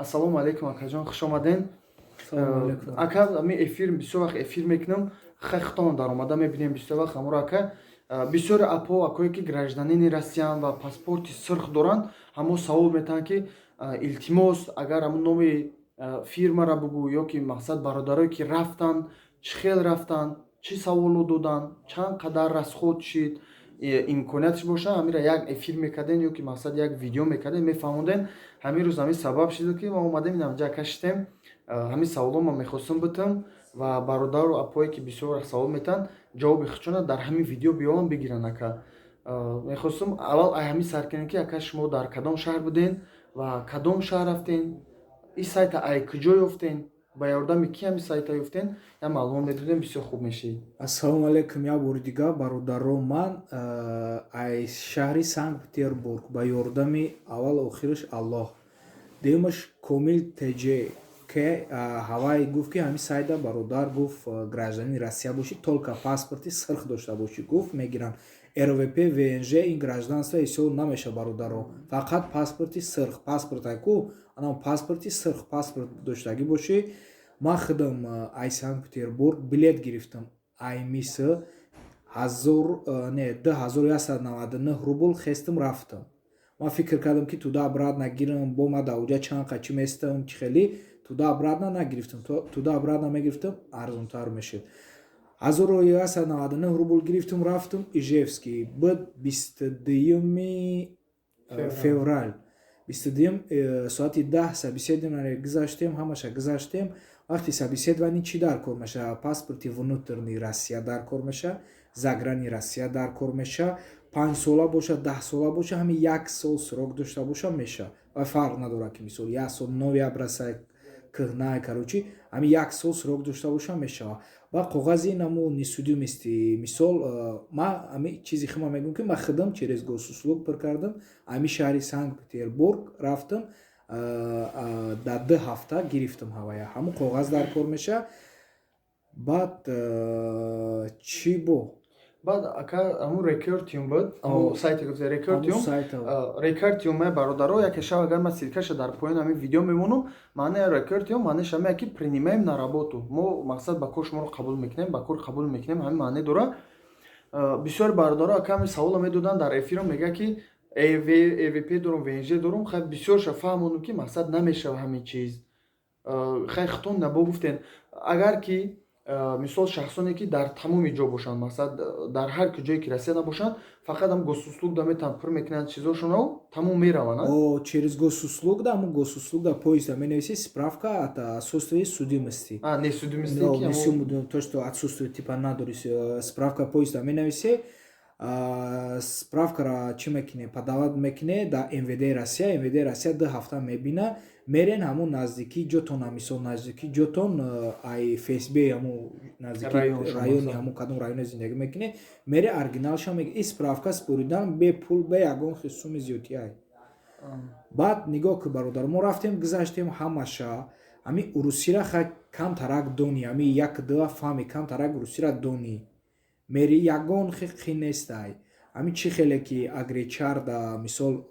Ассалому алайкум, акаҷон, хуш омаден. Ака, ами эфир бисёр вақт эфир мекунам, хай, худтон даромада мебинем бисёр вақт ҳаморо. Ака, бисёри апо, акое ки гражданини Россиян ва паспорти сурх доранд, ҳамо савол метаҳанд, ки илтимос, агар ҳамун номи фирмара бугӯ ё ки мақсад бародарое ки рафтанд, чӣ хел рафтанд, чӣ саволо доданд, чанд қадар расход шид, имкониятш боша, ҳамира як эфир мекардем ё ки мақсад як видео мекардем, мефаҳмондем. Ҳамин рӯз ҳамин сабаб шиду, ки мо омадем, инамҷа кашидем. Ҳамин саволо ма мехостум битам ва бародару апое ки бисёр вақт савол метаҳанд, ҷавоби худшона дар ҳамин видео биёвам, бигиранд. Ака, мехостум аввал ай ҳамин сар кунем, ки, ака, шумо дар кадом шаҳр буден ва кадом шаҳр рафтен, ин сайта ай куҷо ёфтен, ба ёрдами ки ҳамин сайта ёфтен, як маълумот медодем, бисёр хуб мешид. Ассалому алайкум як бори дигар, бародаро. Ман ай шаҳри Санкт Петербург ба ёрдами аввал охираш Аллоҳ, дуюмаш Комил Тж, ки ҳавай гуфт, ки ҳамин сайта, бародар, гуфт, гражданини Россия бошӣ, только паспорти сирх дошта бошӣ, гуфт, мегиранд. РВП, ВНЖ, ин гражданство ҳисоб намеша, бародаро. Фақат паспорти сирх, паспорт айку анам паспорти сирх, паспорт доштагӣ бошӣ. Ман худам ай Санкт Петербург билет гирифтам, ай миса ҳазор не 2199 рубл хестам, рафтам. Ман фикр кардам, ки туда обратно гирам, бо ма дар уҷа чанд қачи местам, чӣ хеле туда обратно нагирифтам. Туда обратно мегирифтам, арзонтар мешуд. 1199 рубл гирифтам, рафтам Ижевский. Буд 22-юми феврал, 22-юм, соати 10 собеседование гузаштем, ҳамаша гузаштем. Вақти собеседование чӣ дар кор мешава? Паспорти внутренний Россия дар кор меша, заграни Россия дар кор меша, 5 сола боша, 10 сола боша, ҳамин як сол срок дошта боша, меша. Ва фарқ надорад, ки мисол як сол новый образца, кӯҳна, короче, ҳамин як сол срок дошта боша, мешава. Ва коғази наму несудимости. Мисол, ман ҳами чизи хима мегӯям, ки ман худам через Госуслуг пур кардам. Ҳами шаҳри Санкт Петербург рафтам, дар 2 ҳафта гирифтам ҳавая. Ҳамун коғаз дар кор меша. Баъд чӣ бо? Баъд, ака, ҳамун Рекрутиум буд, ҳамун сайте гуфте, Рекрутиум. Рекрутиум, бародаро, яке шав, агар ман ссылкаша дар поён ҳамин видео мемонам. Маънаи Рекрутиум, маънеш ҳамея, ки принимаем на работу, мо мақсад ба кор шуморо қабул мекунем, ба кор қабул мекунем, ҳамин маъне дора. Бисёри бародаро, ака, ҳамин саволо медоданд дар эфиро, мега, ки РВП дорум, ВНЖ дорум. Хай, бисёрша фаҳмонум, ки мақсад намешава ҳамин чиз. Хай, хитон набо гуфтен, агар ки мисол шахсоне ки дар тамоми ҷо бошанд, мақсад дар ҳар куҷое ки Россия набошанд, фақат ҳам Госуслуг да метавон пур мекунанд чизошонро, тамом мераванд. Через Госуслуг да, ҳамун Госуслуг да поезда менависи: справка от отсутствия судимости. Несудимости. То что отсутствие типа надори, справка поезда менависи. Справкара чӣ мекунӣ? Подавать мекунӣ дар МВД Россия. МВД Россия 2 ҳафта мебина. Мерен ҳамун наздикии ҷотон, мисол наздикии ҷотон, ай ФСБ, ҳамун наздики райони, ҳамун кадом районе зиндагӣ мекунӣ, мере, оригиналша меги. И справка споридан бепул, бе ягон хисуми зиёдтӣ ай. Баъд нигоҳ ки, бародар, мо рафтем, гузаштем ҳамаша. Ҳами урусира хай камтарак дони, ҳами як дуа фаҳми, камтарак урусира дони, мери, ягон хи нестай. Ҳамин чӣ хеле ки агречарда, мисол,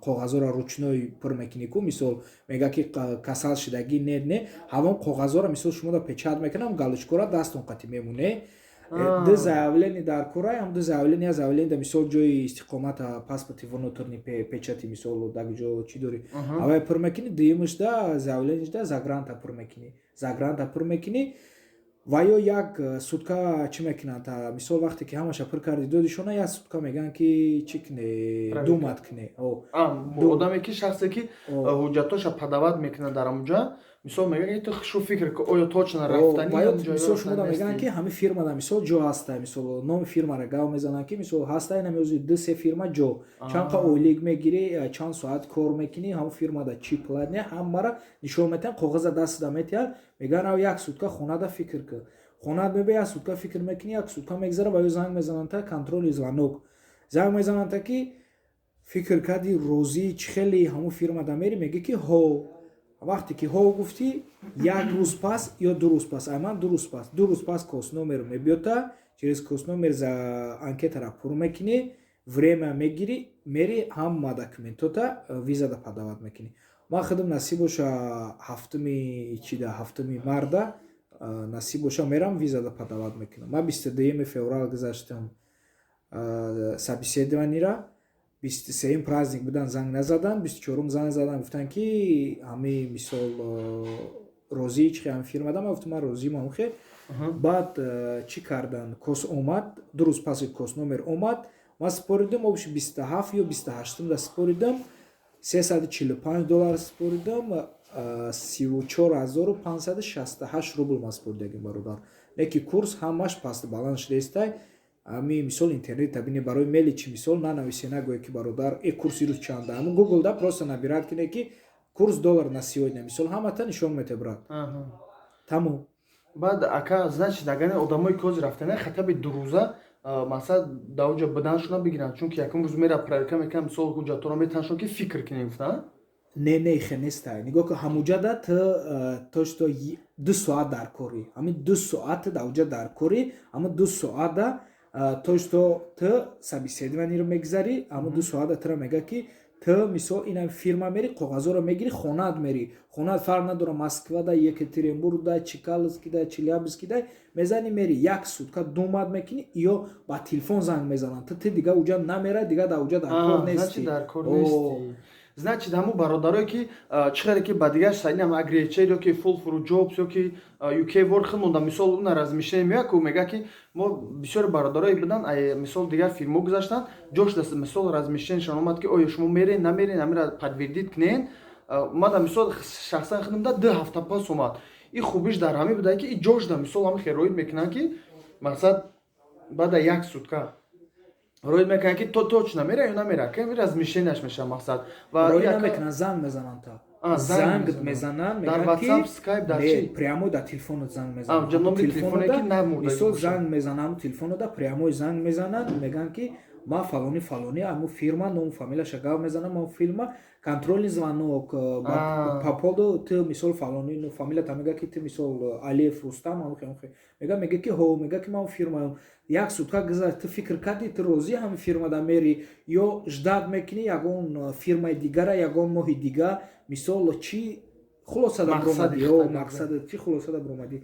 коғазҳоро ручной пур мекунӣ ку, мисол, мега, ки касал шидагӣ, не, не, ҳамон коғазҳоро, мисол, шумо печать мекунам, галочкора дастон қатӣ мемоне. Ду заявление дар кора, ҳам ду заявление, заявление да, мисол, ҷои истиқомата, паспорти внутренний, печати, мисол, дар ҷо чӣ дорӣ, аввай пур мекунӣ. Дуюмашда заявлениешда загранта пур мекунӣ, загранта пур мекунӣ. Ва ё як сутка чӣ мекунанд? Мисол, вақте ки ҳамаша пур карди, додишона, як сутка мегӯянд, ки чӣ куне, думать куне. Одаме ки, шахсе ки ҳуҷҷатоша подавать мекунад дар ҳамунҷа, мисол, мегӯяд, ки ту хушу фикр ки оё точно рафтани. Мисол, шумо мегӯянд, ки ҳамин фирмада, мисол, ҷо ҳаста, мисол, номи фирмара гав мезананд, ки, мисол, ҳаста, инамёзи ду се фирма ҷо, чанд қа ойлик мегирӣ, чанд соат кор мекунӣ, ҳамон фирмада чӣ плане, ҳамаро нишон метиҳанд, коғаза дастда метиҳанд, мегӯянд: ав, як сутка хонада фикр кун. Хонаат мебе, як сутка фикр мекунӣ, як сутка мегзара, ва ё занг мезананд та, контрольный звонок занг мезананд та, ки фикр кардӣ, розӣ, чӣ хеле, ҳамон фирмада мери? Мегӯ, ки ҳо. Вақте ки ҳо гуфтӣ, як рӯз пас ё 2 рӯз пас, айман 2 рӯз пас, 2 рӯз пас косномер мебиёта. Через косномер за анкетара пур мекунӣ, время мегирӣ, мери, ҳама документота визада подавать мекунӣ. Ман худам, насиб боша, ҳафтуми чида, 7-уми марда, насиб боша, мерам, визада подавать мекунам. Ман 22-юми феврал гузаштам собеседованиера, 23-юм праздник будан, занг назадан, 24-ум занг задан, гуфтанд, ки ҳами мисол розӣ чи ҳами фирмада. Ман гуфтам, ман розиам ҳамхе. Баъд чӣ кардан, кос омад, 2 рӯз паси кос номер омад, ман споридам, обши 27 ё 28-ум да споридам, 345 доллар споридам, 34 568 рубл ман споридагим, бародар. Леки курс ҳамаш паст баланд шудестай. Ами мисол интернет бини, барои мели чи мисол нанависе, нагӯе, ки бародар, э, курси рӯз чанда. Ами гуглда просто набирать кине, ки курс доллар на сегодня, мисол, ҳамата нишон мете, брат, тамом. Баъд, ака, значит, агар одамои ки ҳозир рафтана, хотя бы 2 рӯза, масалан, дар оҷа буданшона бигиранд, чунки якум рӯз мера, проверка мекунам, мисол, ҳуҷҷатҳоро метаншон, ки фикр кинем, гуфта. Не, не, хе нестай. Нигоҳ кун, ҳамуҷада т то что 2 соат дар корӣ, ҳамин 2 соат дар уҷа дар корӣ, ҳамин 2 соата то что т собеседованиеро мегузарӣ, ҳамин 2 соата тра мега, ки т мисол инам фирма мери, коғазҳоро мегирӣ, хонаат мери. Хонаат фарқ надора, Москвада, Екатеринбургда, Чкаловскида, Челябинскида, мезани, мери, як сутка думать мекунӣ, ё ба телефон занг мезананд, ту дига уҷа намера, дига дар уҷа дар кор нести. Дар кор нести. Значит, ҳамун бародарое, ки чӣ хеле ки ба дигар сайнам Агречер ё ки Full4Jobs ё ки UK Work худмонда, мисол, уна размещение меояд ку, мега, ки мо бисёри бародарое будан, мисол, дигар фирмо гузаштанд, ҷош, мисол, размещениешон омад, ки оё шумо мерен, намерен, амира подтвердить кунен. Мада, мисол, шахсан худмда 2 ҳафта пас омад. И хубиш дар ҳамин буда, ки и ҷошда, мисол, ҳами хел роид мекунанд, ки мақсад баъда як сутка роид мекунанд, ки то точно мера ё намера, ки размещенияш мешавад, мақсад. Ва роид намекунанд, занг мезананд, та занг мезананд. Дар WhatsApp, Skype, дар чи? Прямо дар телефонот занг мезананд. Телефоне ки намурда. Мисол, занг мезананд, телефонода прямо занг мезананд, мегӯянд, ки ма фалони фалони аму фирма, ному фамилияша гап мезанам, ма фирма, контрольный звонок по поводу ту, мисол, фалони, ну, фамилията мега, ки ту, мисол, Алиев Рустам, амухе мега, ки ҳо, мега, ки ман фирмаам. Як сутка гузашт, ту фикр кардӣ, ту розӣ ҳами фирмада мери ё ждать мекунӣ ягон фирмаи дигара, ягон моҳи дига, мисол, чӣ хулосада биромадӣ, мақсада чӣ хулосада биромадӣ.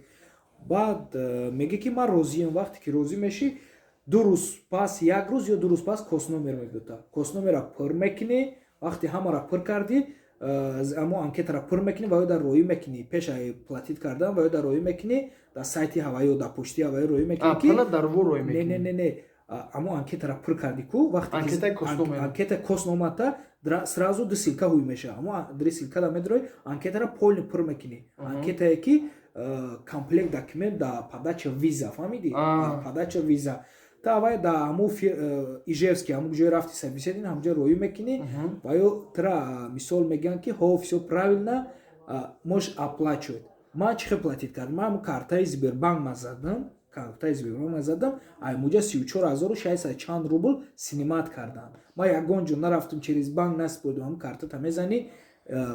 Баъд меге, ки ман розиам. Вақте ки розӣ мешӣ, 2 рӯз пас, як рӯз ё 2 рӯз пас косномер мебиёта. Косномера пур мекунӣ. Вақте ҳамаро пур кардӣ, амо анкетаро пур мекунӣ ва ё дар роӣ мекунӣ, пешаи платить кардан ва ё дар роӣ мекунӣ, дар сайти ҳаваё, дар почти ҳаваё роӣ мекунӣ. Ки не, не, не, не, амо анкетаро пур кардӣ ку, вақте анкета косномата, сразу ду ссылка ҳуй мешава. Амо ду ссылкада медрои, анкетаро полный пур мекунӣ, анкетае ки комплект документ да подача виза, фаҳмидӣ, подача виза. Та авай да ҳаму Ижевский, ҳаму ҷое рафти собеседование, ҳамҷо роӣ мекунӣ ва ё тра, мисол, мегӯянд, ки ҳо, всё правильно, можешь оплачивать. Ман чӣ хел платить кардам? Ман ҳаму картаи Сбербанк ма задам, картаи Сбербанк ма задам, аймуҷа 34 600 чанд рубл снимать карданд. Ман ягон ҷо нарафтам, через банк наспордам. Ҳаму картата мезанӣ,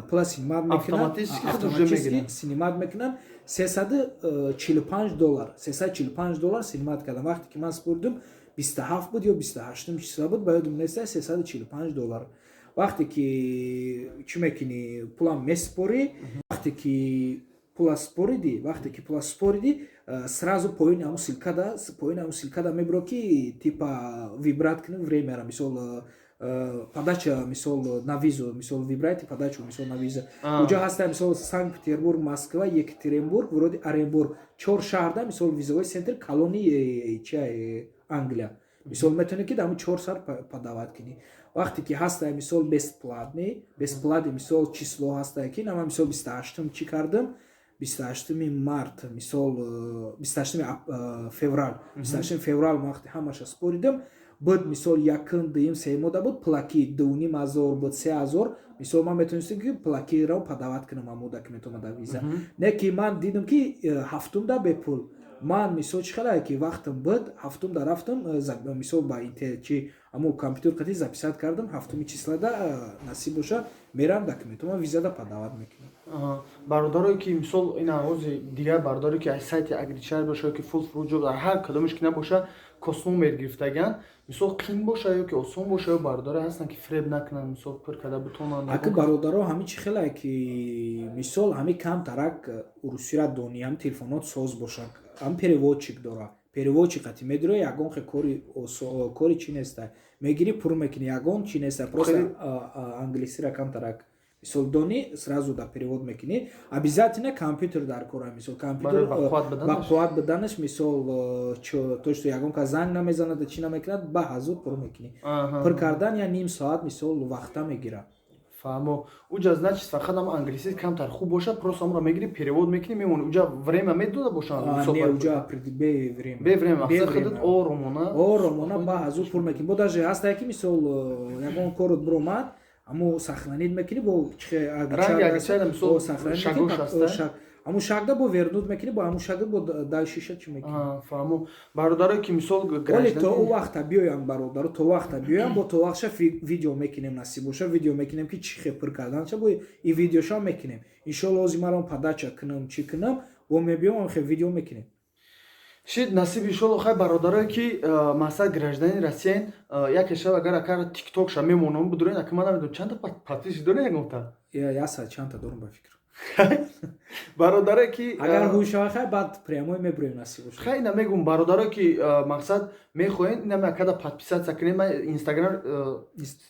пула снимать мекунанд, автоматически снимать мекунанд. 345 доллар, 345 доллар снимать кардам. Вақте ки ман спордум, 27 буд ё 28-ум числа буд, ба ёдум неста, 345 доллар. Вақте ки чӣ мекунӣ, пулам меспорӣ. Вақте ки пула споридӣ, вақте ки пула споридӣ, сразу поёни ҳамун ссылкада, поёни ҳамун ссылкада мебиро, ки типа выбрать кунӣ времяра, мисол, подача, мисол, на визу, мисол, выбирайте подачу, мисол, на виза. Уҷа ҳаста, мисол, Санкт Петербург, Москва, Екатеринбург, вроде Оренбург, чор шаҳрда, мисол, визовой центр калони чи Англия. Мисол, метавонӣ, ки дар ҳамун чор сар подавать кунӣ. Вақте ки ҳаста, мисол, бесплатный, бесплатный, мисол, число ҳаста, ки нама, мисол, 28-ум чӣ кардам, 28-уми март, мисол, 28-уми феврал, 28-уми феврал вақте ҳамаша споридам буд, мисол, якум, дуюм, сеюмода буд, плаки 2,5 ҳазор буд, 3 ҳазор. Мисол, ман метавонистам, ки плакиро подавать кунам, ҳамун документома дар виза. Не ки ман дидам, ки ҳафтумда бепул. Ман, мисол, чӣ хелае ки вақтам буд, 7-ум да рафтам, мисол, ба чи ҳамун компютер қати записать кардам, 7-уми числада, насиб боша, мерам, документома визада подавать мекунам. Бародарое ки, мисол, ин ҳози дигар бародаре ки аз сайти Агричар боша ё ки Фул Фруҷо, дар ҳар кадомеш ки набоша, госномер гирифтаган, мисол, қин боша ё ки осон боша, ё бародаре ҳастанд, ки фиреб накунанд, мисол, пур карда бутонанд? Ака, бародаро, ҳами чӣ хелае ки, мисол, ҳами камтарак урусира донӣ, ҳами телефонот соз боша, ҳам переводчик дора, переводчик қати медиро, ягон хе кори чӣ неста, мегирӣ, пур мекунӣ, ягон чӣ неста, просто англисира камтарак, мисол, донӣ, сразу да перевод мекунӣ. Обязательно компютер дар кора, мисол, компютер ба қувват буданаш, мисол, то что ягон кас занг намезанад, чӣ намекунад, ба ҳазур пур мекунӣ. Пур кардан я ним соат, мисол, вақта мегирад. Фаҳмо. Уҷа, значит, фақат ам англиси камтар хуб бошад, просто амро мегирӣ, перевод мекунӣ, мемонӣ. Уҷа время медода бошанд? Не, уҷа бе время. Бе время, мақсад, худат оромона. Оромона ба ҳазур пур мекунӣ. Бо даже ҳастае ки, мисол, ягон корот биромад, ҳамо сохранить мекунӣ, бо ҳамун шагда бо вернуть мекунӣ, бо ҳамун шагда бо дальшиша чӣ мекунӣ. Фаҳмо. Бародарое ки, мисол, Оле то ӯ вақта биёям, бародаро, то вақта биёям, бо то вақтша видео мекунем, насиб боша, видео мекунем, ки чӣ хе пур карданша, бо и видеошам мекунем, иншоалло. Ози марам подача кунам, чӣ кунам, бо мебиём, хе видео мекунем. Шид, насиб, иншолло. Хай, бародарое ки, масалан, гражданини Россиян, яке шаб агар акар тиктокша мемонам, будурен. Ака, ман намедонам, чанда подписчик дорен, ягонта? Яса чандта дорам, ба фикр. Бародаре ки Агар ҳуй шава, хай, баъд прямой мебурем, насиб боша. Хай, ина мегум, бародарое ки, мақсад, мехоҳен, инаме акада подписаться кунем. Ман Инстаграм,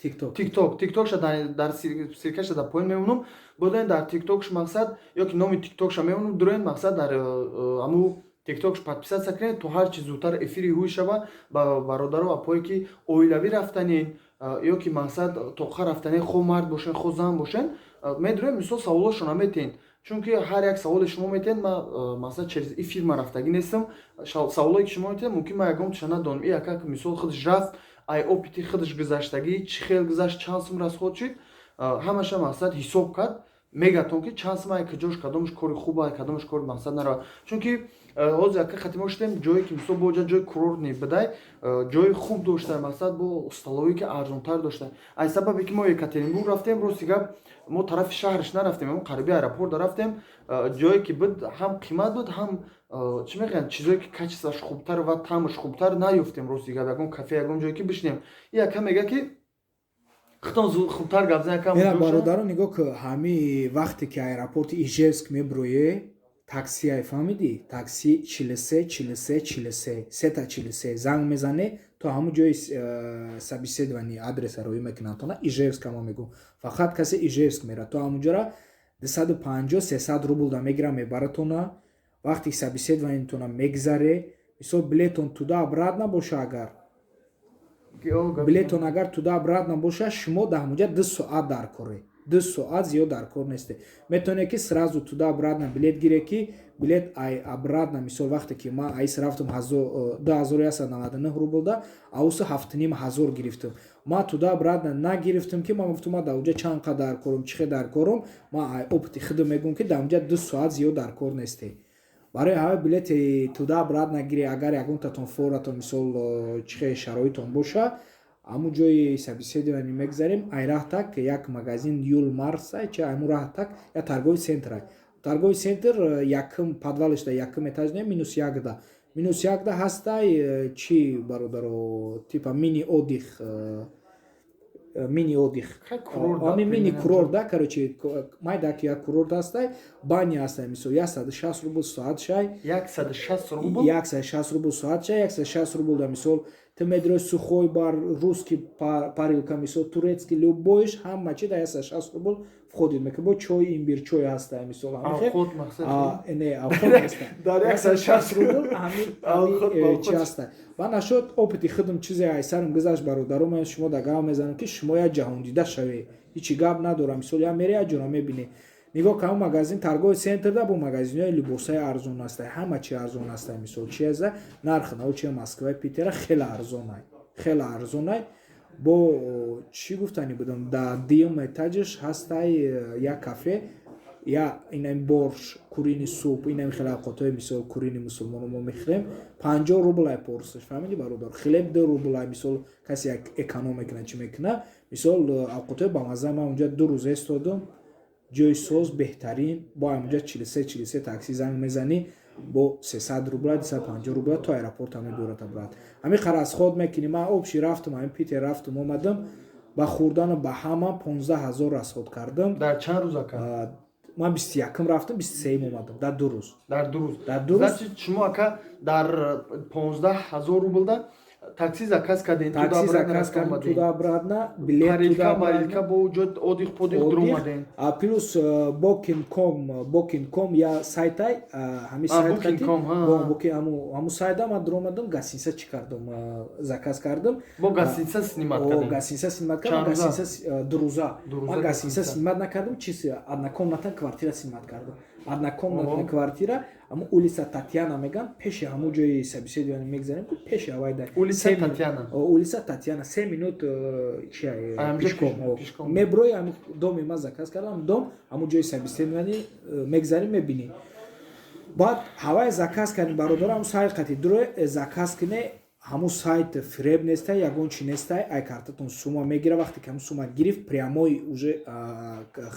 Тикток. Тиктокша дар ссылкаша дар поён мемонам, будаен дар тиктокш, мақсад, ё ки номи тиктокша мемонам, дуроен, мақсад, дар ҳаму тиктокш подписаться кунед, то ҳар чи зудтар эфири ҳуй шава. Ба бародаро, апое ки оилавӣ рафтанен ё ки, мақсад, тоқа рафтанен, хо мард бошен, хо зан бошен, медурем, мисол, саволошона метиҳен, чунки ҳар як саволе шумо метиҳед, ма, мақсад, через и фирма рафтагӣ нестам. Саволое ки шумо метиҳед, мумкин ман ягон тиша надонам. И яка, мисол, худаш рафт, ай опыти худаш гузаштагӣ, чӣ хел гузашт, чанд сум расход шуд, ҳамаша, мақсад, ҳисоб кард, мегатон ки чанд сум, ай куҷош, кадомаш кори хуба, кадомаш кори, мақсад, нарава. Чунки ҳозир яка хати мо шудем, ҷое ки, мисол, боҷа ҷои курортный бидай, ҷои хуб дошта, мақсад, бо столовое ки арзонтар дошта. Аз сабабе ки мо Екатеринбург рафтем, рости гап, мо тарафи шаҳраш нарафтем, мо қариби аэропорт рафтем. Ҷое ки буд, ҳам қимат буд, ҳам, чӣ мегӯянд, чизое ки качествоаш хубтар ва таъмаш хубтар наёфтем. Рости гап, ягон кафе, ягон ҷое ки бишинем, яка мега ки худтон хубтар гап зан, якам. Бародаро, нигоҳ ку, ҳами вақте ки аэропорти Ижевск меброє, таксиай, фаҳмидӣ, такси 43 43 43, сета 43 занг мезане, то ҳамун ҷои собеседование адреса роӣ мекунанд тона. Ижевск ама мегӯм, фақат касе Ижевск мера, то ҳамунҷора 250, 300 рубл да мегира, мебаратона. Вақте собеседованиетона мегзаре, мисол, билетон туда обратно боша, агар билетон агар туда обратно боша, шумо дар ҳамунҷа 2 соат дар коре, 2 соат зиёд дар кор несте. Метавонед ки сразу туда обратно билет гире, ки билет ай обратно, мисол, вақте ки ман айс рафтам, 2199 рубл да аусу 7500 гирифтам. Ман туда обратно нагирифтам, ки ман гуфтам, ман дар уҷа чанд қадр дар корум, чӣ хел дар корум. Ман ай опыти худам мегӯм, ки дар унҷа 2 соат зиёд дар кор несте. Барои ҳамаи билети туда обратно гире, агар ягонтатон форатон, мисол, чӣ хел шароитон боша. Ҳамун ҷои собеседование мегзарем, ай раҳтак як магазин Юл Марса чи, ҳамун раҳтак як торговый центр, торговый центр якум подвалашда, якум этаж не, минус якда, минус якда ҳастай. Чи, бародаро, типа мини отдых, мини отдых, ами мини курорт да, короче, майдак як курорт ҳастай, баня ҳастай. Мисол, 160 рубл соат шай. 160 рубл? 160 рубл соат шай. 160 рубл да, мисол, ту медрои сухой бар, русский парилка, мисол, турецкий, любойш, ҳама чи да 160 рубл входит мекунад. Бо чой, имбир чой ҳаста, мисол. Не, дар 160 рубл ҳами чи ҳаста. Ба нашод опыти худам, чизе айсарам гузашт, бародаро, шумо да гап мезанам, ки шумо як ҷаҳондида шавед, ҳичи гап надорам. Мисол, я мере, як ҷора мебинӣ, нигоҳ кам, магазин, торговый центр да бо магазинҳои либосҳои арзон аста, ҳама чи арзон аста. Мисол, чи аста нархи нав, чи Москва, Питера хеле арзонай, хеле арзонай. Бо чӣ гуфтанӣ будам, дар дуюм этажаш ҳастай як кафе. Я инам борщ, куриный суп, инам хеле авқотҳои, мисол, куриный мусулмоно мо мехӯрем, 50 рубл ай порция ш, фаҳмидӣ, бародар? Хлеб 2 рубл ай. Мисол, касе як эконом мекунад, чӣ мекунад, мисол, авқотҳои бамазза. Ман унҷа 2 рӯз истодум, ҷои соз, беҳтарин. Бо ҳамунҷа 43 43 такси занг мезанӣ, бо 300 рубла, 250 рубла то аэропорта мебиёрад, брат. Ҳамин қадар расход мекунӣ. Ман общий рафтум, ҳамин Питер рафтум, омадам, ба хӯрдану ба ҳама 15 000 расход кардам. Дар чанд рӯз, ака? Ман 21-м рафтам, 23-м омадам, дар 2 рӯз. Дар 2 рӯз? Дар 2 рӯз. Значит, шумо, ака, дар 15 000 рублда такси заказ кардем? Такси заказ кардем туда обратно, билет туда, парилка, бо ҷо отдых подих дуромадем. А плюс Booking.com, Booking.com я сайтай, ҳами сайт, Booking, ҳаму сайта ман дуромадам, гостиница чӣ кардам, заказ кардам. Бо гостиница снимать кардем? Гостиница снимать кардам, гостиница 2 рӯза. Ман гостиница снимать накардам, чиз, однокомнатная квартира снимать кардам, однокомнатная квартира, ҳамун улица Татьяна меган, пеши ҳамун ҷои собеседование мегзарем ку, пеши ҳавай да. Улица Татьяна. Улица Татьяна, 3 минут чи пешком меброи, ҳамун доми ман заказ кардам, дом, ҳамун ҷои собеседование мегзарем, мебинӣ. Баъд ҳавай заказ кардем, бародаро, ҳамун сайт қати дуро заказ кине. Ҳамун сайт фиреб нестай, ягон чи нестай. Ай картатон сума мегира. Вақте ки ҳамун сума гирифт, прямой уже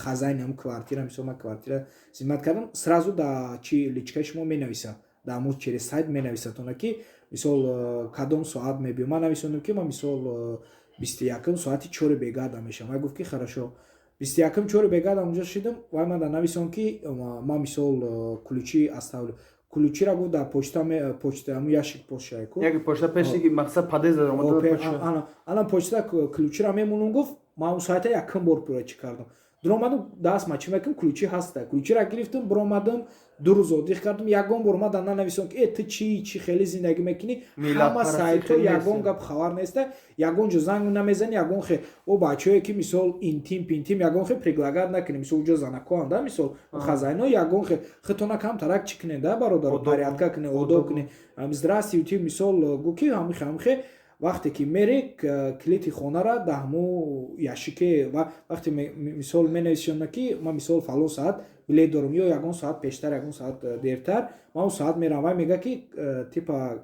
хозяин ҳамун квартира, мисол, ман квартира снимать кардам, сразу да чи личка и шумо менависа, да ҳамун через сайт менависатона, ки, мисол, кадом соат мебиё. Ман нависондам, ки ман, мисол, 21-м соати 4 бегада мешавам. Вай гуфт, ки хорошо. 21-м 4 бегада унҷо шидам. Вай ман да нависон, ки ман, мисол, ключи оставлю, ключи ра, гуфт, дар почта, почта ҳамун ящик почта ку. Як почта пеши, мақсад, подъезд омада. Ана почта ключи ра мемонам, гуфт. Ман он соата якум бор пура чӣ кардам, дуромадам, даст ма чӣ мекунам, ключи ҳаста. Ключи ра гирифтам, биромадам, 2 рӯз отдых кардам. Ягон бор ма да нанависом, ки э, ту чӣ, чӣ хеле зиндагӣ мекунӣ. Ҳама сайтҳо ягон гап хабар неста, ягон ҷо занг намезани, ягон хе о бачаҳое, ки, мисол, интим пинтим ягон хе предлагать накунӣ. Мисол, уҷо занакоан да, мисол, хозяин о, ягон хе хитона камтарак чӣ кунед да, бародар, порядка кунед, одоб кунед. Здравствуйте, мисол, гӯ, ки ҳамихе, ҳамихе. Вақте ки мери, калити хонара да ҳаму ящик е ва вақте, мисол, менависёна, ки ман, мисол, фалон соат билет дорам ё ягон соат пештар, ягон соат дертар, ман он соат мерам. Вай мега, ки типа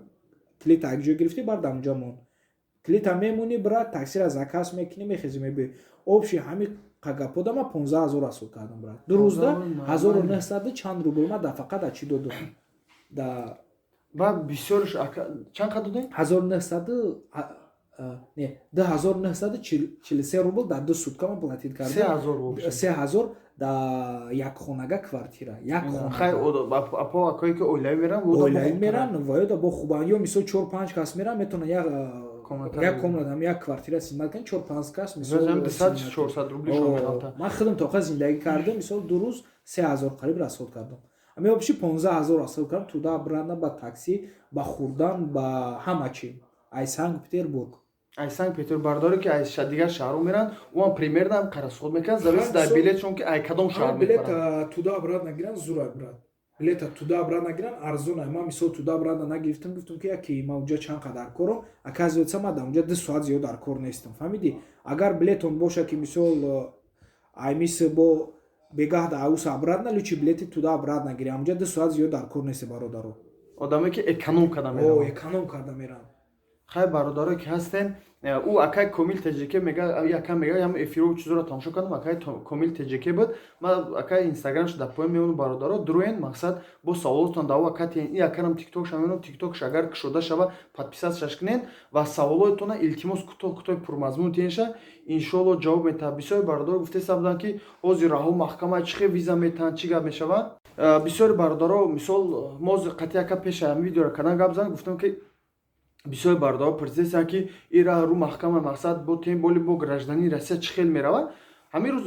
калита як ҷо гирифтӣ, бар дар онҷа мон. Калита мемонӣ, брат, таксира заказ мекунӣ, мехезӣ, мебиёӣ. Общий ҳами қагапода ман 15 000 расход кардам, брат, 2 рӯзда 1900 чанд рубл ман да фақат да чӣ додам да. Ва бисёрш чанд қад додем? 1900, не, 2943 рубл дар 2 сутка ман платить кардам. 3000. 3000 да як хонага квартира, як. Хонага акое, ки оилавӣ меран. Оилавӣ меран ва ё да бо хубан, ё, мисол, чор панҷ кас меран, метавонан як комната, як квартира снимать кунан, чор панҷ кас. Мисол, 400 рубли. Ман худам тоқа зиндагӣ кардам, мисол, 2 рӯз 3000 қариб расход кардам. Ами вообще 15 000 расход кардам туда обратно, ба такси, ба хӯрдан, ба ҳама чи, ай Санкт Петербург. Ай Санкт Петербург. Бардоре, ки аз дигар шаҳрҳо меранд, ӯам примерно ҳам расход мекунад, зависит дар билетшон, ки ай кадом шаҳр. Билета туда обратно гиранд, зурай, брат. Билета туда обратно гиранд, арзонай. Ман, мисол, туда обратно нагирифтам, гуфтам, ки яки ман унҷа чанд қадар кором. Оказывается, ман дар унҷа 2 соат зиёд дар кор нестам, фаҳмидӣ? Агар билетон боша, ки, мисол, ай мис бо бегаҳ да ауса обратно, лучше билети туда обратно гирӣ, ҳамунҷа 2 соат зиёд дар кор нести, бародаро. Одаме, ки эконом карда мераванд. Эконом карда мераванд. Хай, бародарое, ки ҳастен, ӯ акай Комил Теҷеке мега, ака мега, ҳам эфиро чизоро тамошо кардам, акай Комил Теҷеке буд. Ман акай инстаграмш дар поён мемонам, бародаро, дуроен, мақсад, бо саволотон дар ака тиен. И акарам тиктокша мемонам, тиктокш агар кушода шава, подписаться шаш кунен ва саволотона, илтимос, кӯтоҳ кӯтоҳи пурмазмун тиенша, иншоалло ҷавоб метаҳад. Бисёри бародаро гуфтеста буданд, ки ҳозир раҳо маҳкама, чӣ хел виза метаҳанд, чӣ гап мешавад. Бисёри бародаро, мисол, мо қатъи ака пеша ҳамин видеоро кардан гап зан, гуфтам, ки бисёри бародаро пурсидестанд, ки ира рӯ маҳкама, мақсад, бо тем более бо гражданини Россия чӣ хел меравад. Ҳамин рӯз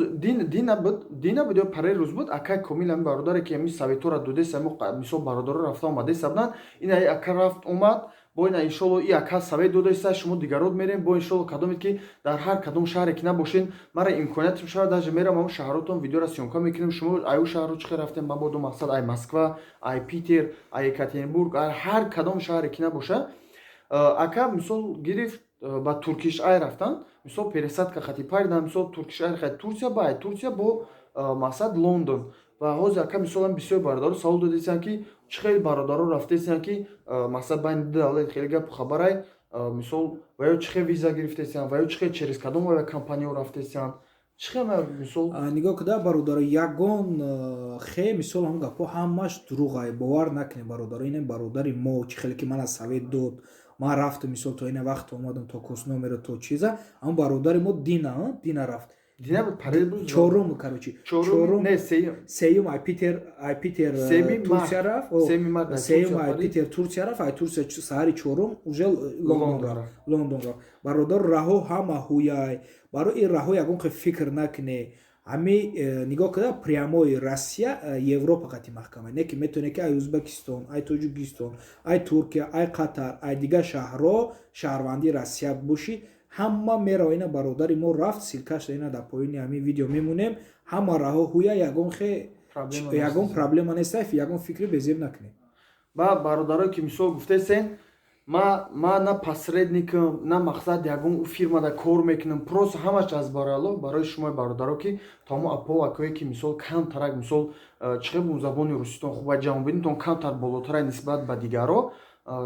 дина буд, дина буд ё параи рӯз буд, акай Комил, ҳамин бародаре, ки ҳамин совет ҳоро додест, мисол, бародаро рафта омадеста буданд, ин ака рафт омад, бо ина, иншолло, и ака совет додаиста, шумо дигарот мерем, бо иншолло, кадомед, ки дар ҳар кадом шаҳре ки набошен, мара имконият шавад, даже мерам ҳамон шаҳротон, видеора съёмка мекунем. Шумо аю шаҳрро чӣ хел рафтем, мабодо, мақсад, ай Москва, ай Питер, ай Екатеринбург, ай ҳар кадом шаҳре ки набоша. Ака, мисол, гирифт, ба Туркиш Ай рафтан, мисол, пересадка хати паридан, мисол, Туркиш Ай хати Турсия, ба ай Турсия бо, мақсад, Лондон. Ва ҳозир, ака, мисолам, бисёр бародаро савол додистанд, ки чӣ хел бародаро рафтестанд, ки мақсад байни ду давлат хеле гапу хабарай. Мисол, ва ё чӣ хел виза гирифтестанд, ва ё чӣ хел, через кадом компаниҳо рафтестанд, чӣ хел, мисол? Нигоҳ куда, бародаро, ягон хе, мисол, ҳамн гапҳо ҳамаш дурӯғай, бовар накунед, бародаро. Ин бародари мо чӣ хеле ки мана совет дод, ман рафтам, мисол, то ина вақт омадам, то косномеро, то чиза. Ҳамн бародари мо Дина рафт. Чорум, короче, сеюм ай Питер Турсия рафт, сеюм ай Питер Турсия рафт, ай Турсия саҳари чорум уже Лондон рафт. Бародар, раҳо ҳама ҳуяй, барои ин раҳо ягон хел фикр накуне. Ҳами нигоҳ куда, прямой Россия Европа қати маҳкама не, ки метавоне, ки ай Ӯзбекистон, ай Тоҷикистон, ай Туркия, ай Қатар, ай дигар шаҳрҳо шаҳрвандии Россия бошӣ, ҳама мерава. Ина бародари мо рафт, ссылка ш ина дар поёни ҳамин видео мемонем. Ҳама раҳо ҳуя, ягон хе ягон проблема неста, ягон фикри безеб накунед. Ба бародарое ки, мисол, гуфтесен, ма на посредник ам, на мақсад ягон фирмада кор мекунам, просто ҳамаш аз барои Аллоҳ, барои шумои бародаро, ки то ҳамо апо акое ки, мисол, камтарак, мисол, чӣ хел забони руситон хуб, ҷаҳонбинитон камтар болотарай нисбат ба дигарро,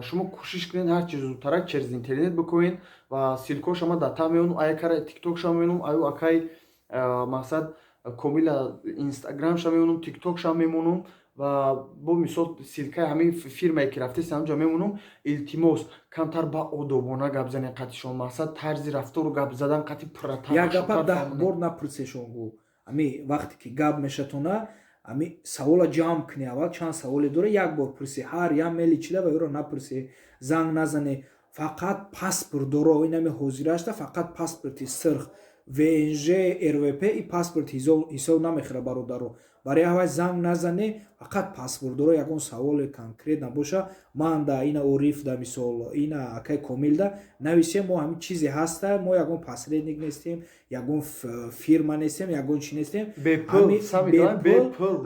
шумо кӯшиш кунед ҳарчи зудтарак через интернет бикунед. Ва ссылка оша ма дар та меонум, аякара Тиктокша меонум, аю акай, мақсад, Комила Инстаграмша мемонум, Тиктокша мемонум ва бо, мисол, ссылка и ҳамин фирмае ки рафтест, ҳамҷо мемонум. Илтимос, камтар ба одобона гап занед қатишон, мақсад, тарзи рафтору гап задан қати пурратар. Як гапа 10 бор напурсешон, гу ами вақте ки гап мешатона, ами савола ҷамъ кунӣ, аввал чанд саволе дора, як бор пурсӣ, ҳар як мели чила ва ӯро напурсӣ, занг назане. Фақат паспорт доро, инами ҳозирашта фақат паспорти сирх, ВНЖ, РВП и паспорт ҳисоб намехӯра, бародаро. Барои ҳавай занг назане, фақат паспортдоро. Ягон саволе конкрет набоша, ман да ина Ориф да, мисол, ина акай Комил да нависем. Мо ҳамин чизе ҳаста, мо ягон посредник нестем, ягон фирма нестем, ягон чи нестем.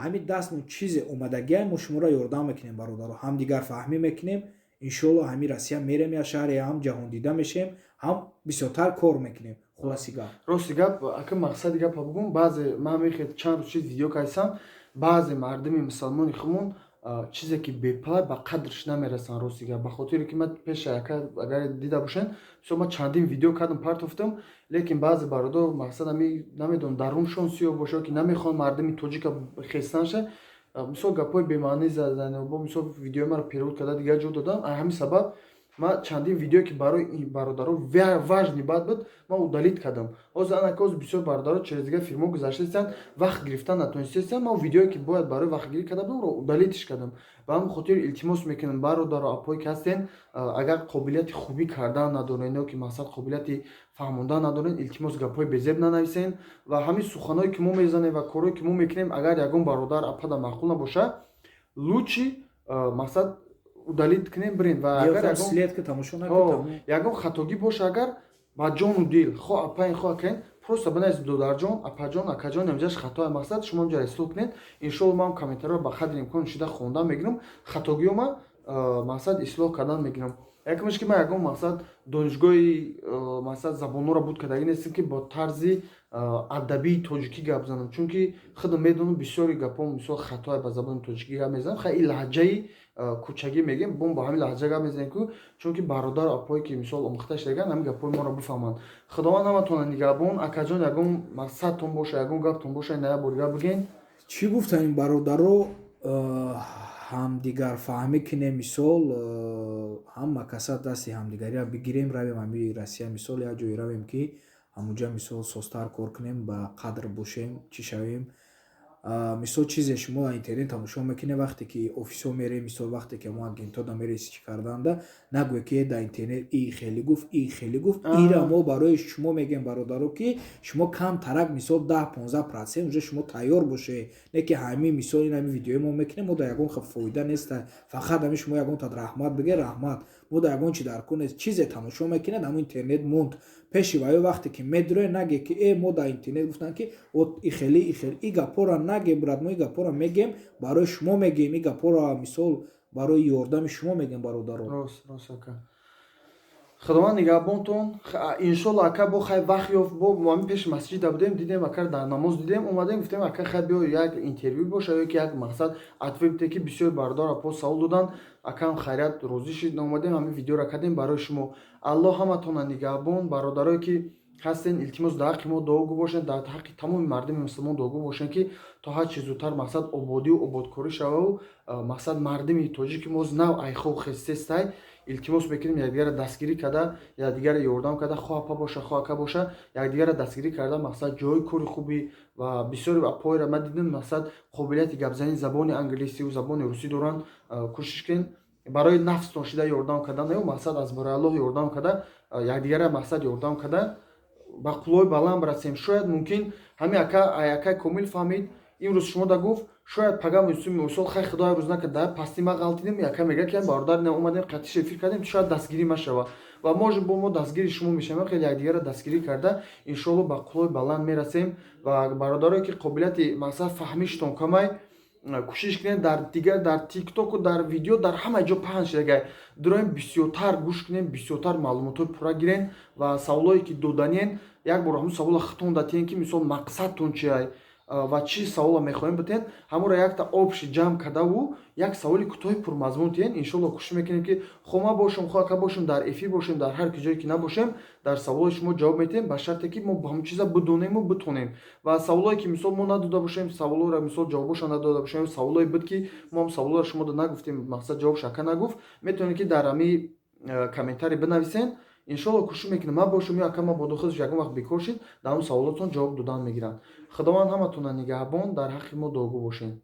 Ҳамин дастмон чизе омадагиа, мо шуморо ёрдам мекунем, бародаро, ҳамдигар фаҳмӣ мекунем. Иншоалло, ҳамин Россия мерем, я шаҳре ҳам ҷаҳондида мешем, ҳам бисёртар кор мекунем. Хулоси гап. Рости гап, ака, мақсади гапа бугум, баъзе ман мехед чанд рӯз чиз видео кайсам, баъзе мардуми мусалмони хумон чизе ки бепай ба қадрш намерасанд. Рости гап, ба хотире ки ман пеша, ака, агар дида бошен, мисол, ман чандин видео кардам, партофтам, лекин баъзе бародар, мақсад, ами намедонам, даруншон сиёҳ боша, ки намехоҳанд мардуми тоҷика хестанша, мисол, гапҳои бемаънӣ задан, бо, мисол, видеои маро перевод карда, дигар ҷо додам. Ҳамин сабаб ман чандин видеое ки барои бародаро важный бад буд, ман удалить кардам. Ҳозир анака бисёр бародаро через дигар фирмо гузаштаистанд, вақт гирифтан натонистаистанд. Ман видеое ки бояд барои вақтгирӣ карда будам, удалить ш кардам. Ба ҳамин хотир илтимос мекунам, бародаро, апое ки ҳастен, агар қобилияти хубӣ кардан надорен ё ки, мақсад, қобилияти фаҳмондан надорен, илтимос, гапҳои безеб нанависен. Ва ҳамин суханҳое ки мо мезанем ва корҳое ки мо мекунем, агар ягон бародар, апада маъқул набошад, лучше, мақсад, удалить кунем, бирем. Ва агар ягон хатогӣ боша, агар ба ҷону дил, хо апаин, хо акаин, просто бинависед: додарҷон, апаҷон, акаҷон, амҷаш хатоя, мақсад, шумо амҷа ислоҳ кунед. Иншоалло, ман комментариҳоро ба қадри имкон шида хондан мегирам, хатогиҳома, мақсад, ислоҳ кардан мегирам. Якумаш ки ман ягон, мақсад, донишгоҳи, мақсад, забонҳоро буд кардагӣ нестем, ки бо тарзи адабии тоҷикӣ гап занам, чунки худам медонам, бисёри гапҳо, мисол, хатоя, ба забони тоҷикӣ гап мезанам. Хай, ин лаҳҷаи кӯчагӣ мегем, бом ба ҳамин лаҳҷа гап мезанем ку, чунки бародару апое ки, мисол, омӯхта шудаган, ҳамин гапҳои моро бифаҳманд. Худованд ҳаматонро нигаҳбон. Акаҷон, ягон мақсадтон боша, ягон гаптон боша, ина як бор гап бигӯен. Чӣ гуфтам, ин бародаро, ҳамдигарфаҳмӣ кунем, мисол, ҳама каса дасти ҳамдигариро бигирем, равем ҳами Россия, мисол, як ҷое равем, ки ҳамунҷа, мисол, созтар кор кунем, ба қадр бошем, чӣ шавем. Мисол, чизе шумо дар интернет тамошо мекунед, вақте ки офисҳо мерем, мисол, вақте ки мо агентҳода мереси, чӣ карданда, нагӯе ки дар интернет и хеле гуфт, и хеле гуфт. Ира мо барои шумо мегӯем, бародаро, ки шумо камтарак, мисол, 10-15% уже шумо тайёр бошед, не ки ҳамин, мисол, ин ҳамин видеои мо мекунем, мо дар ягон хел фоида неста, фақат ҳамин шумо ягон тад раҳмат бигӯед, раҳмат, мо дар ягон чи дар кор нест. Чизе тамошо мекунед, ҳамон интернет монд пеши ваё, вақте ки медроед, наге ки э, мо дар интернет гуфтанд, ки и хеле, и хеле. И гапҳоро наге, брат, мо и гапҳоро мегем, барои шумо мегем, и гапҳоро, мисол, барои ёрдами шумо мегем, бародаро. Рост, рост, ака. Худованд нигаҳбонтон. Иншолло, ака, бо хай вақт ёфт, бо мо пеши масҷида будем, дидем, ака дар намоз дидем, омадем, гуфтем: «Ака, хай биё, як интервю боша ё ки як мақсад ответ бите», ки бисёр бародар, апо савол доданд. Акам хайрият розӣ шуд, омадем, ҳамин видеоро кардем барои шумо. Аллоҳ ҳаматонро нигаҳбон. Бародарое ки ҳастен, илтимос, дар ҳаққи мо дуогӯ бошед, дар ҳаққи тамоми мардуми мусулмон дуогӯ бошед, ки то ҳарчи зудтар мақсад ободию ободкорӣ шававу мақсад мардуми тоҷики мо нав айхов хестестай. Илтимос мекунем, якдигарро дастгирӣ карда, якдигарро ёрдам карда, хоҳ апа боша, хоҳ ака боша, якдигарро дастгирӣ карда, мақсад ҷои кори хубӣ. Ва бисёри апоеро ман дидам, мақсад қобилияти гапзании забони англисиву забони русӣ доранд. Кӯшиш кунед барои нафстон шида ёрдам карда не, мақсад аз барои Аллоҳ ёрдам карда, якдигарро мақсад ёрдам карда, ба қуллои баланд расем. Шояд мумкин ҳамин ака, акай Комил фаҳмид, имрӯз шумо да гуфт, шояд пага, мисол, хай, худоя рӯз накард, дар пасти ма ғалтидем, яка мега ки бародар, ина омадем, қатиш эфир кардем, шояд дастгирӣ машава ва может бо мо дастгири шумо мешавем. Хеле якдигарро дастгирӣ карда, иншоалло, ба қуллои баланд мерасем. Ва бародарое ки қобилияти мақсад фаҳмиштон камай, кӯшиш кунед, дар дигар, дар Тиктоку, дар видео, дар ҳама ҷо паҳн шудагай, дуроем, бисёртар гӯш кунем, бисёртар маълумотҳои пурра гирен. Ва саволое ки доданиен, як бор ҳамун савола хитон датиен, ки мисол мақсадтон чиай ва чӣ савола мехоҳем битен, ҳамонро якта общий ҷамъ кардаву як саволи кӯтоҳи пурмазмун тиен. Иншолло, кӯшиш мекунем, ки хоҳ ма бошем, хоҳ ака бошем, дар эфир бошем, дар ҳар ки ҷое ки набошем, дар саволои шумо ҷавоб медиҳем, ба шарте ки мо ҳамон чиза бидонему битонем. Ва саволое ки мисол мо надода бошем, саволоро, мисол, ҷавобоша надода бошем, саволое буд, ки мо ҳам саволоро шумо нагуфтем, мақсад ҷавобш ака нагуфт, метавонед, ки дар ҳами комментарий бинависен. Иншолло, кӯшиш мекунем, ман бошам ё ака мабодо худаш ягон вақт бекор шид, дар ҳамон саволотон ҷавоб додан мегиранд. Худованд ҳаматонро нигаҳбон, дар ҳаққи мо дуогӯ бошед.